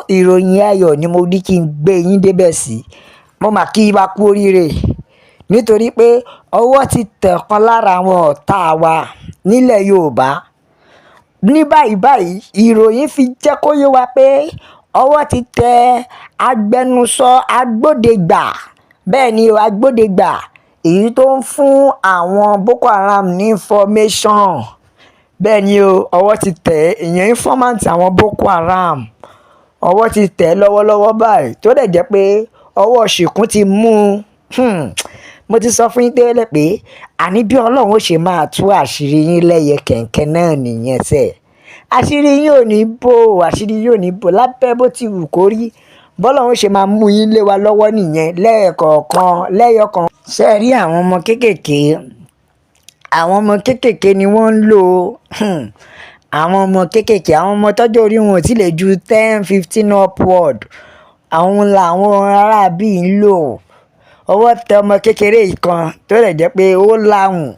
Ìròyìn ayọ̀ ni mo ní kí n gbé yín débẹ̀ sí. Mo mà kí wa kú oríire nítorí pé ọwọ́ ti tẹ̀ kan lára àwọn ọ̀tá wa nílẹ̀ Yorùbá. Ní báyìí báyìí, ìròyìn fi jẹ́ kó yé wa pé ọwọ́ ti tẹ agbẹnusọ agbódegbà. Bẹ́ẹ̀ ni o, agbódegbà èyí tó ń fún àwọn Boko Haram ní information. Bẹ́ẹ̀ ni o, ọwọ́ ti tẹ̀ ìyẹn informant àwọn Boko Haram. Ọwọ́ ti tẹ̀ lọ́wọ́lọ́wọ́ báyìí, tó dẹ̀ jẹ́ pé ọwọ́ ṣìkún ti mú un. Mo ti sọ fún yín tẹ́lẹ̀ pé àní bí Ọlọ́run ó ṣe máa tú àṣírí yín lẹ́yẹ kẹ̀kẹ́ náà nìyẹn sẹ́. Àṣírí yín ò ní bò, àṣírí yín ò ní bò lábẹ́ bó ti wù kó rí. Bọ́lọ́run ó ṣe máa mú yín lé wa lọ́wọ́ nìyẹn lẹ́ẹ̀kọ̀ọ̀kan lẹ́yọ̀kan. Ṣé ẹ rí àwọn ọmọ kéékèèké? Àwọn ọmọ kéékèèké ni wọ́n ń lò. Àwọn ọmọ kéékèèké, àwọn ọmọ tọ́jọ́ orí wọn ò tí lè ju 10, 15 upward. Àwọn làwọn ará bí ń lò. Ọwọ́ tẹ ọmọ kékeré yìí kan tó dẹ̀ jẹ́ pé ó lahùn,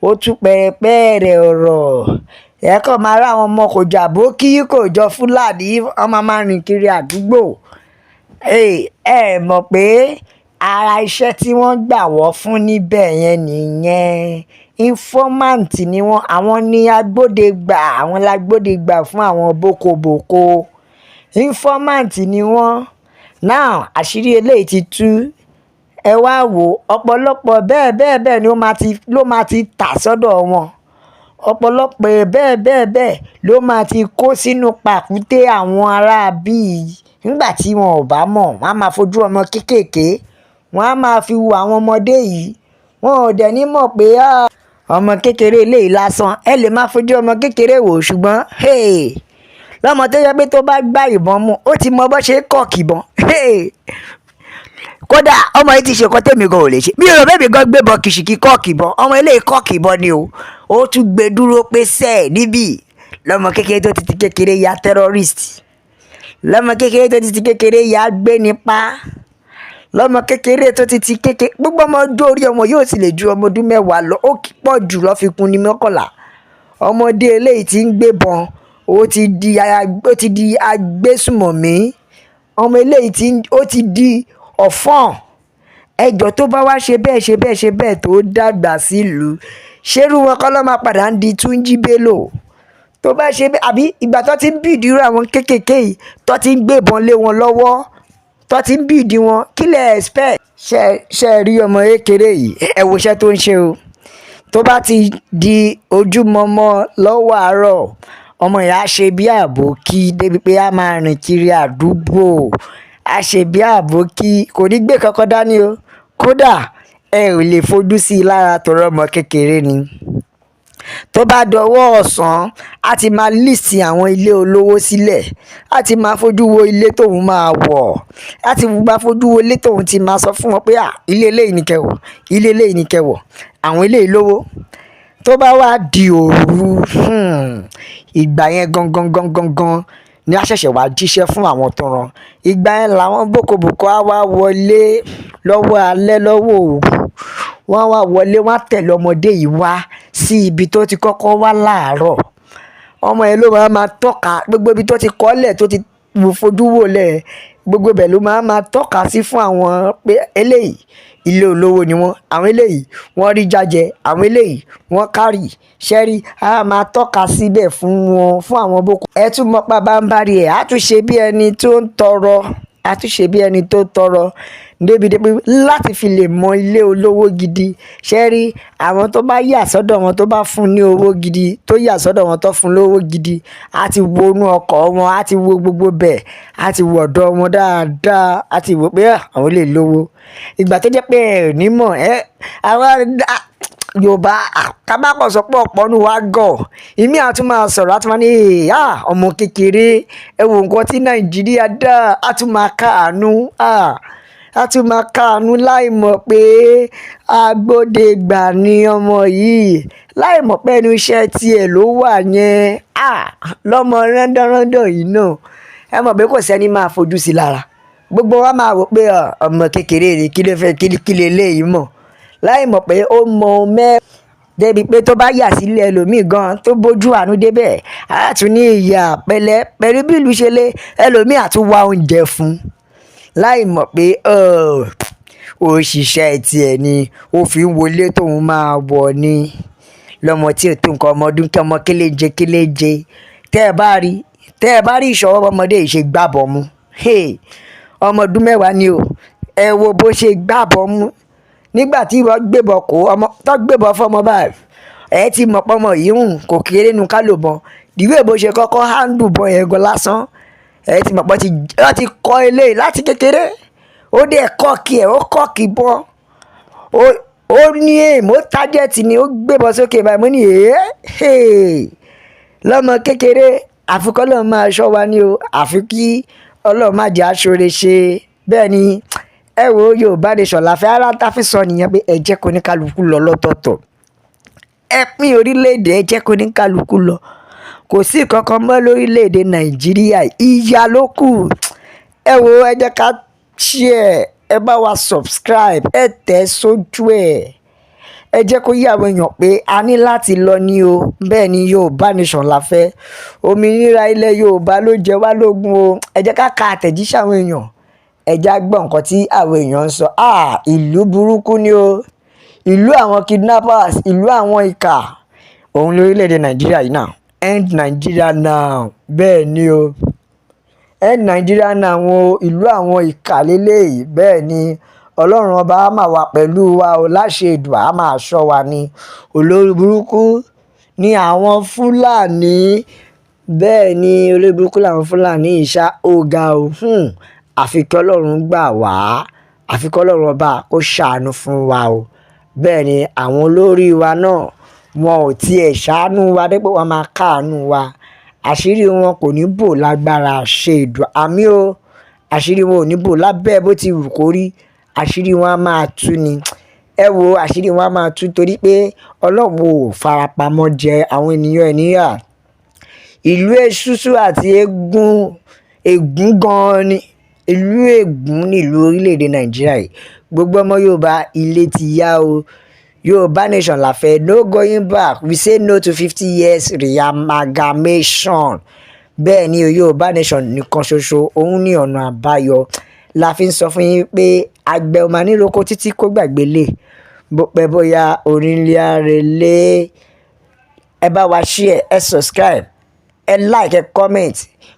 ó tú pẹrẹpẹrẹ ọ̀rọ̀. Ẹ kàn máa rí àwọn ọmọ kò jọ àbókí, kò jọ Fúlàní, wọ́n máa máa rìn kiri àdúgbò. Ẹ mọ̀ pé ara iṣẹ́ tí wọ́n gbà wọ́n fún níbẹ̀ yẹn nìyẹn. Informant ni wọ́n, àwọn ní agbódegbà, àwọn lágbódegbà fún àwọn boko boko. Informant ni wọ́n. Now, àṣírí eléyìí ti tú. Ẹ wá wò, ọ̀pọ̀lọpọ̀ bẹ́ẹ̀ bẹ́ẹ̀ bẹ́ẹ̀ ni ó máa ti, ló máa ti tà sọ́dọ̀ wọn. Ọ̀pọ̀lọpọ̀ bẹ́ẹ̀ bẹ́ẹ̀ bẹ́ẹ̀ ló máa ti kó sínú pàkúté àwọn ará bí yìí. Nígbà tí wọ́n ò bá mọ̀, wọ́n á máa fojú ọmọ kéékèèké, wọ́n á máa fi wo àwọn ọmọdé yìí. Wọn ò dẹ̀ ní mọ̀ pé ọmọ kékeré eléyìí lásán. Ẹ lè máa fojú ọmọ kékeré wò, ṣùgbọ́n hey, lọ́mọ tó jẹ́ pé tó bá gbá ìbọn mú, ó ti mọ bó ṣe ń cock ìbọn. Hey! Kódà ọmọ yìí ti ṣe nǹkan tèmi gan ò lè ṣe. Mi ò rò bẹ́ẹ̀ mi gan gbébọn kìsìkì cock ìbọn. Ọmọ eléyìí cock ìbọn ni o. Ó tún gbé dúró pé sẹ́ẹ̀ níbí. Lọ́mọ kékeré tó ti ti kékeré ya terrorist. Lọ́mọ kékeré tó ti ti kékeré ya gbé nípa. Lọ́mọ kékeré tó ti ti kékeré, gbogbo ọmọ ọjọ́ orí ọmọ yóò sì lè ju ọmọ ọdún 10 lọ. Ó pọ̀ jù lọ fi kún ní 11. Ọmọdé eléyìí tí ń gbébọn, ó ti di agbésùmọ̀mí. Ọmọ eléyìí tí ó ti di ọ̀fọ́n. Ẹjọ́ tó bá wá ṣe bẹ́ẹ̀ ṣe bẹ́ẹ̀ ṣe bẹ́ẹ̀ tó dàgbà sílùú, ṣé irú wọn kọ́ ló máa padà ń di Túnjí Bello? Tó bá ṣe bẹ́ẹ̀, àbí ìgbà tó ti ń build irú àwọn kéékèèké yìí, tó ti ń gbébọn lé wọn lọ́wọ́, tó ti ń build wọn, kí lẹ expect? Ṣé ẹ rí ọmọ kékeré yìí? Ẹ wo iṣẹ́ tó ń ṣe o. Tó bá ti di ojúmọmọ lọ́wọ́ àárọ̀, ọmọ yìí á ṣe bí àbókí débi pé a máa rìn kiri àdúgbò. A ṣe bí àbókí, kò ní gbé kankan dání o. Kódà ẹ ò lè fojú sí i lára torí ọmọ kékeré ni. Tó bá dọwọ́ ọ̀sán, a ti máa list àwọn ilé olówó sílẹ̀. A ti máa fojú wo ilé tóun máa wọ̀. A ti máa fojú wo ilé tóun ti máa sọ fún wọn pé à, ilé eléyìí ni kẹ́ wọ̀, ilé eléyìí ni kẹ́ wọ̀. Àwọn eléyìí lówó. Tó bá wá di òru, ìgbà yẹn gangan gangan gan ni a ṣẹ̀ṣẹ̀ wá jíṣẹ́ fún àwọn tó rán. Ìgbà yẹn làwọn boko boko á wá wọlé lọ́wọ́ alẹ́ lọ́wọ́ òru. Wọ́n á wá wọlé, wọ́n á tẹ̀lé ọmọdé yìí wá sí ibi tó ti kọ́kọ́ wá láàárọ̀. Ọmọ yẹn ló máa ma tọ́ka gbogbo ibi tó ti kọ́lẹ̀ tó ti fojú wò lẹ̀. Gbogbo ibẹ̀ ló máa ma tọ́ka sí fún àwọn pé eléyìí ilé olówó ni wọ́n. Àwọn eléyìí wọ́n rí jájẹ. Àwọn eléyìí wọ́n kárì. Ṣẹ́rí, a máa tọ́ka síbẹ̀ fún wọn, fún àwọn boko. Ẹ tún mọ̀ pabambarì ẹ̀, á tún ṣe bí ẹni tó ń tọrọ, á tún ṣe bí ẹni tó tọrọ débi dé pé láti fi lè mọ ilé olówó gidi. Ṣẹ́rí, àwọn tó bá yà sọ́dọ̀ wọn tó bá fún ní owó gidi, tó yà sọ́dọ̀ wọn tó fún lówó gidi, á ti wo inú ọkọ̀ wọn, á ti wo gbogbo bẹ̀, á ti wo ọ̀dọ̀ wọn dáadáa, á ti wò pé àwọn lè lówó. Ìgbà tó jẹ́ pé ẹ ò ní mọ̀, ẹ́, àwọn Yorùbá, ká má kàn sọ pé ọ̀pọ̀ nínú wa gọ̀. Ìmí à tún máa sọ̀rọ̀, a tún máa ní, "à, ọmọ kékeré, ẹ wo nǹkan tí Nàìjíríà dá." A tún máa káàánú, a tún máa káàánú láì mọ̀ pé agbódegbà ni ọmọ yìí. Láì mọ̀ pé ẹnu iṣẹ́ tí ẹ ló wà yẹn. À, lọ́mọ rándanrandan yìí náà. Ẹ mọ̀ pé kò sí ẹni máa fojú sí lára. Gbogbo wa máa wò pé ọmọ kékeré ni, kí ló fẹ́, kí ló eléyìí mọ̀. Láì mọ̀ pé ó mọ mẹ́. Débi pé tó bá yà sílé ẹlòmíì gan tó bójú àánú débẹ̀, á tún ní ìyá pẹ̀lẹ́ pẹ̀lú bí ìlú ṣe lé ẹlòmíì, á tún wá oúnjẹ fún láì mọ̀ pé òṣìṣẹ́ tiẹ̀ ni ó fi ń wọlé tóun máa wọ̀ ni. Lọ́mọ tí ò tó nǹkan, ọmọ ọdún kí ọmọ kéléje kéléje. Tẹ́ ẹ bá rí ìṣọwọ́ ọmọdé yìí ṣe gbábọ̀ mu, ọmọ ọdún 10 ni o. Ẹ wo bó ṣe gbábọ̀ mu nígbà tí wọ́n gbébọn kó ọmọ tó gbébọn fọmọ báyìí. Ẹ ti mọ̀ pọ́mọ yìí hùn kò kéré nu ká lò bọ́n ìwé bó ṣe kọ́kọ́ handle bọ́n yẹn gan lásán. Ẹ ti mọ̀ pé wọ́n ti kọ́ eléyìí láti kékeré. Ó dẹ̀ cock ẹ̀, ó cock bọ́n, ó ní aim, ó target ni, ó gbébọn sókè báyìí. Mo ní èé lọ́mọ kékeré, àfi kí Ọlọ́run máa ṣọ́ wa ní o, àfi kí Ọlọ́run má jẹ́ aṣọ́re ṣe. Bẹ́ẹ̀ ni, ẹ wo, Yorùbá Nation la fẹ́. Ara tá fi sọ nìyẹn pé ẹ jẹ́ kó ní kálukú lọ lọ́tọ̀ọ̀tọ̀. Ẹ pín orílẹ̀-èdè, ẹ jẹ́ kó ní kálukú lọ. Kò sí kankan mọ́ lórílẹ̀-èdè Nàìjíríà, ìyà ló kù. Ẹ wo, ẹ jẹ́ ká share, ẹ bá wa subscribe, ẹ tẹ̀ sójú ẹ̀. Ẹ jẹ́ kó yé àwọn èèyàn pé a ní láti lọ ní o. Bẹ́ẹ̀ ni, Yorùbá Nation la fẹ́. Òmìnira ilẹ̀ Yorùbá ló jẹ wá lógún o. Ẹ jẹ́ ká ka àtẹ̀jíṣẹ́ àwọn èèyàn. Ẹ já gbọ́ nǹkan tí àwọn èèyàn ń sọ. Ah, ìlú burúkú ni o, ìlú àwọn kidnappers, ìlú àwọn ìkà òun lórílẹ̀‐èdè Nàìjíríà yìí náà. End Nigeria now. Bẹ́ẹ̀ ni o, end Nigeria now o. Ìlú àwọn ìkà lélẹ́yìí. Bẹ́ẹ̀ ni, Ọlọ́run ọba á máa wà pẹ̀lú wa o. Láṣẹ Èdùà, á máa ṣọ́ wa ní. Olórí burúkú ní àwọn Fúlàní. Bẹ́ẹ̀ ni, olórí burúkú làwọn Fúlàní ìṣá. Ó ga o. Àfi kí Ọlọ́run gbà wá, àfi kí Ọlọ́run ọba kó ṣàánú fún wa o. Bẹ́ẹ̀ ni, àwọn olórí wa náà, wọn ò tiẹ̀ ṣàánú wa dépò wọn máa káàánú wa. Àṣírí wọn kò ní bò lágbára ṣe Èdùà. Àmín o. Àṣírí wọn ò ní bò lábẹ́ bó ti wù kó rí. Àṣírí wọn á máa tú ni. Ẹ wo, àṣírí wọn á máa tú torí pé Ọlọ́run ò farapamọ́ jẹ àwọn ènìyàn ẹ̀ níyà. Ìlú eṣúṣú àti eégún, ègún gan-an ni. Ìlú ègún nílùú orílẹ̀-èdè Nàìjíríà yìí. Gbogbo ọmọ Yorùbá, ilé ti yá o. Yorùbá Nation la fẹ́. No going back. We say no to 50 years reamalgamation. Bẹ́ẹ̀ ni o, Yorùbá Nation nìkan ṣoṣo òun ní ọ̀nà àbáyọ. La fi ń sọ fún yín pé àgbẹ̀ ò máa ní roko títí kó gbàgbé lé. Bó pẹ́ bóyá, onílé á relé. Ẹ bá wa share, ẹ subscribe, ẹ like, ẹ comment.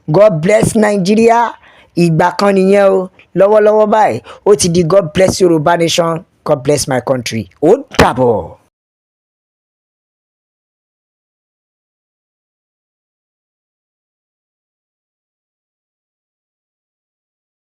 God bless Nigeria. Ìgbà kan nìyẹn o. Lọ́wọ́lọ́wọ́ báyìí, ó ti di God bless Yorùbá Nation, God bless my country. Ó dàbọ̀.